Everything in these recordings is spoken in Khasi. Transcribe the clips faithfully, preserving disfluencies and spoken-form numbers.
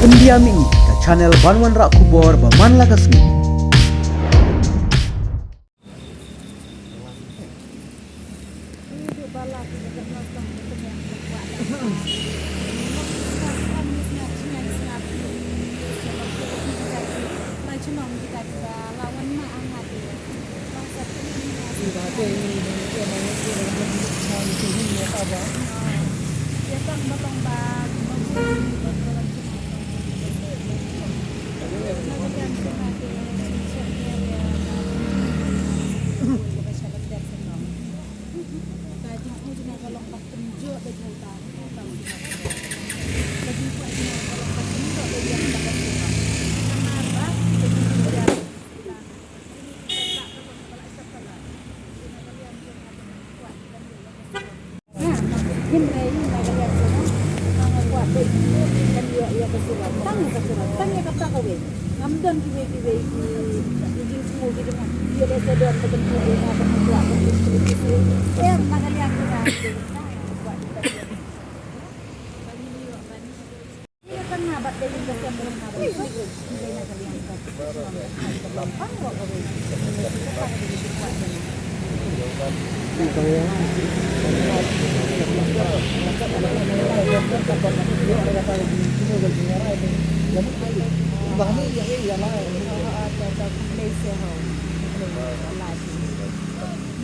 India Mini, ka channel ban wanrah khubor ba man la ka sngi.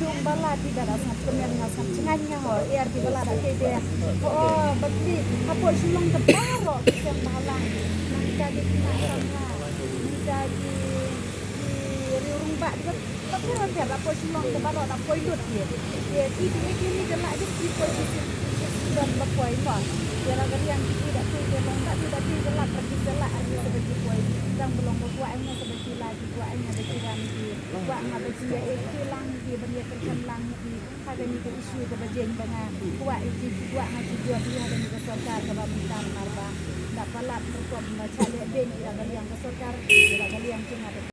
Dong ba la ti da da sngap kmen nga sngap chngaiñ nga ho er di ba la da te de. Ho ba ti hapoh Shillong te baroh ki seng balang. Nang ka di ki na samla. Nang ka di ki riu rung ba di ba ter ba ter hapoh Shillong te baroh da poi lut ye. Ye ki di ki ni da la di ki poi ki si ki don ba poi mo. Ye la ga yang ki da tu de long da ti da ti da la ka di da la ar ni da ki poi. Dang ba long ba poi ai nga sa ba ki la ki poi ai nga da ki ram ki. Kwah nga ba jia eh ki lang ki ban ïa kyrkan lang ki ha kane ka issue kaba jeng ba nga kwah eh ki kwah nga ki jia ki ha kane ka sorkar kaba mynta namar ba da palat rukom ba cha leh beiñ ïa ka liang ka sorkar ïa ka liang ki nga